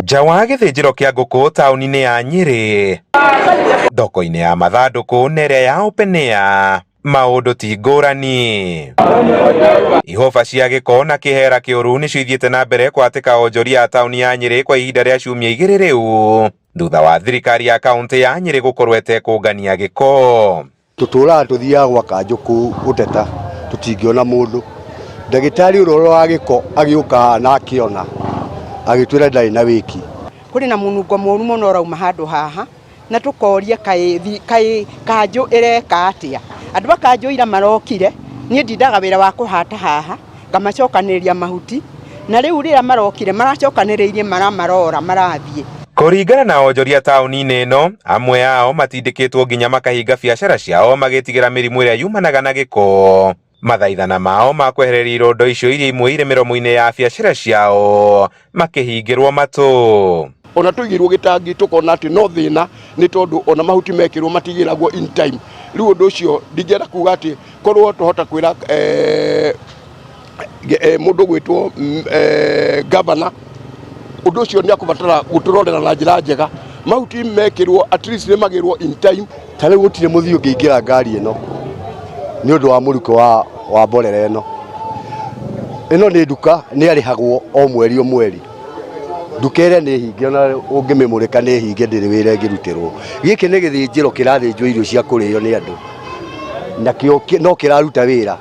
Nja wa gĩthĩnjĩro kĩa ngũkũ taũni-inĩ ya Nyĩrĩ, thoko-inĩ ya mathandũkũ na ĩrĩa ya Open Air, maũndũ ti ngũrani. Ihũba cia gĩko na kĩhera kĩũru nĩcio ithiĩte na mbere kũhatĩka onjoria a taũni ya Nyĩrĩ kwa ihinda rĩa ciumia igĩrĩ rĩu, thutha wa thirikari ya kaũntĩ ya Nyĩrĩ gũkorwo ĩtekũngania gĩko. Tũtũraga tũthiaga gwa kanjũ kũu gũteta tũtingĩona mũndũ. Ndagĩtarĩ ũrĩa ũroraga gĩko agĩũka haha na akĩona agĩtwĩra ndarĩ na wĩki. Kũrĩ na mũnungo mũru mũno ũrauma handũ haha na tũkoria kaĩ kaĩ kanjũ ĩreka atĩa. Andũ a kanjũ ira marokire, niĩ ndindaga wĩra wa kũhata haha, ngamacokanĩrĩria mahuti, na rĩu rĩrĩa marokire maracokanĩrĩirie maramarora marathiĩ. Kũringana na onjoria taũni-inĩ ĩno, amwe ao matindĩkĩtwo nginya makahinga biacara ciao magĩtigĩra mĩrimũ ĩrĩa yumanaga na gĩko. Mathaithana mao ma kwehereria irondo icio iria imwe irĩ mĩromo-inĩ ya biacara ciao makĩhingĩrwo matũ. Ona tũigĩirwo gĩtangi tũkona atĩ no thĩna nĩ tondũ ona mahuti mekĩrwo matigĩragwo in time. Rĩu ũndũ ũcio ndingĩenda kuga atĩ korwo twahota kwĩra mũndũ ũgwĩtwo governor ũndũ ũcio nĩ akũbatara gũtũrorera na njĩra njega. Mahuti mekĩrwo at least nĩ magĩrwo in time. Ta rĩu gũtirĩ mũthii ũngĩingĩra ngari ĩno nĩ ũndũ wa mũrukĩ wa mborera ĩno. Ĩno nĩ nduka nĩ arĩhagwo o mweri o mweri. Nduka ĩrĩa nĩ hinge ona ũngĩmĩmũrĩka nĩ hinge ndĩrĩ wĩra ĩngĩrutĩrwo. Gĩkĩ nĩ gĩthĩnjĩro kĩrathĩnjwo irio cia kũrĩo nĩ andũ nakĩo no kĩraruta wĩra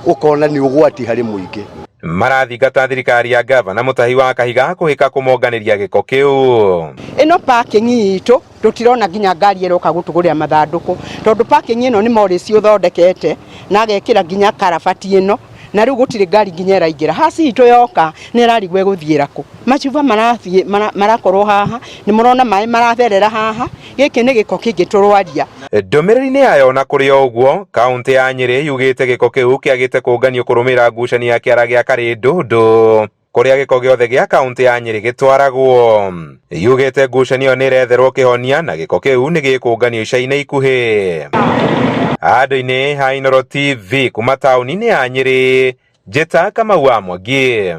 ũkona nĩ ũgwati harĩ mũingĩ. Marathingata thirikari ya gavana Mutahi wa Kahiga kũhĩka kũmonganĩria gĩko kĩu. Ĩno parking itũ tũtirona nginya ngari ĩroka gũtũgũrĩra mathandũkũ tondũ parking ĩno nĩ Morris ũthondekete na agekĩra nginya karabati ĩno na rĩu gũtirĩ ngari nginya ĩraingĩra. Haci itũ yoka nĩ ĩrarigwo ĩgũthiĩra kũ. Macuba marathiĩ marakorwo haha, nĩ mũrona maĩ maratherera haha, gĩkĩ nĩ gĩko kĩngĩtũrwaria. Ndũmĩrĩri-inĩ yayo na kũrĩ o ũguo, kaũntĩ ya Nyĩrĩ yugĩte gĩko kĩu kĩagĩte kũnganio kũrũmĩrĩra ngucanio ya kĩara gĩa Karĩndũndũ kũrĩa gĩko gĩothe gĩa kaũntĩ ya Nyĩrĩ gĩtwaragwo. Yugĩte ngucanio ĩyo nĩ ĩretherwo kĩhonia na gĩko kĩu nĩ gĩkũnganio ica-inĩ ikuhĩ. Handũ-inĩ ha Inooro TV kuma taũni-inĩ ya Nyĩrĩ, njĩta Kamau wa Mwangi.